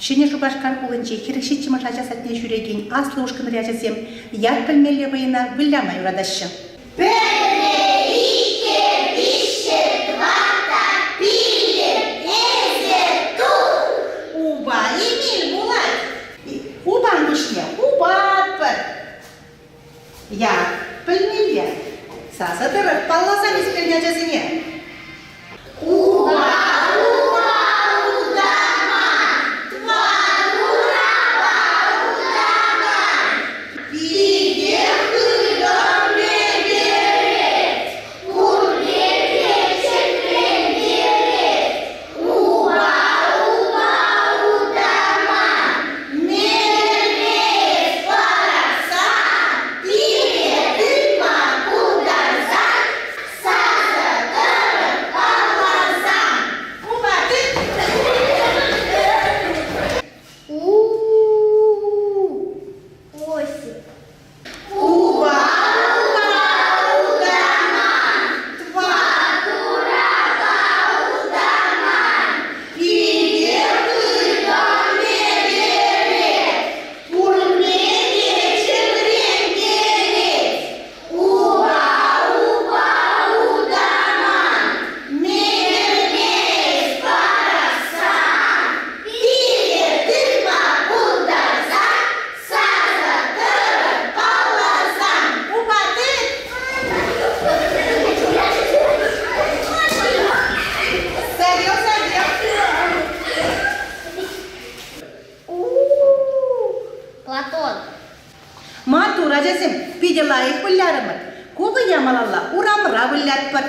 Ҫӗнӗ Шупашкар хулинчи 47-мӗш ача садне ҫӳрекен аслӑ ушкӑнри ачасем ят пӗлмелле вӑйӑна выляма юратаҫҫӗ. Пӗрре, иккӗ, виҫҫӗ, тӑватта, пиллӗк, эсӗ тух! Упа Эмиль пулать. Упан куҫне хупатпӑр. Ят пӗлмелле. Сасӑ тӑрӑх палласа ӳстернӗ ачасене. Упа, упа, утаман, тӑван урапа утаман. Питӗ хытӑ мӗкӗрет, пурне те чӗтрентерет. Упа, упа, утаман, мӗкӗрмест парасан, пире тытма пултарсан, сасӑ тӑрӑх палласан. Упа, тыт! У-у-у, Осип. Упа, упа, утаман, тӑват урапа утаман, пире хытӑ мӗкӗрет, пурне те чӗтрентерет. Упа, упа, утаман, мӗкӗрмест парассан, пире тытма пултарсан, сасӑ тӑрӑх палласан. Упа, тыт! Савел, савел! У-у-у, Платон. Маттур, ачасем, питӗ лайӑх вылярӑмӑр. Ку вӑййа малалла урамра вылятпӑр.